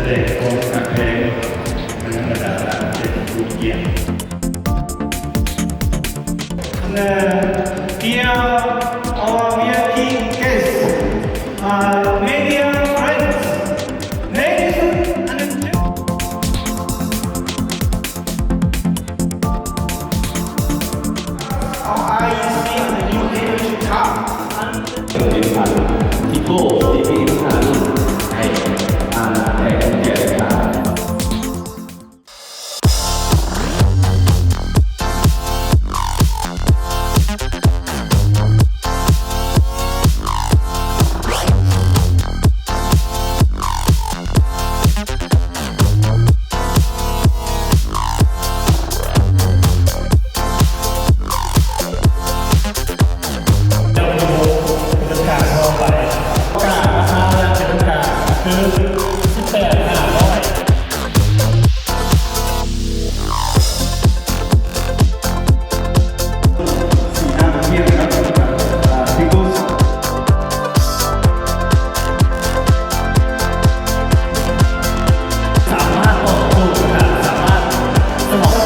ແສດງຄວາມຮັກແພງ ໃນບັນດາເປັນຜູ້ກຽດ. And, uh, here, our V I P guests, uh, media friends, ladies and gentlemen. Our I E C and the new energy car. ເປັນພັນທີ່ໂກ ທີ່ມີພັນໃຫ້ ອ່າ ໃຫ້ເປັນແກ່ນ. ເຈົ້າໜ້າທີ່ຜູ້ຈັດການທົ່ວໄປ ປະກາດລາຄາຢ່າງເປັນທາງການ ຄື ສິບແປດຫ້າຮ້ອຍ. ສາມາດຕອບໂຈດ ແລະ ສາມາດສະໜອງ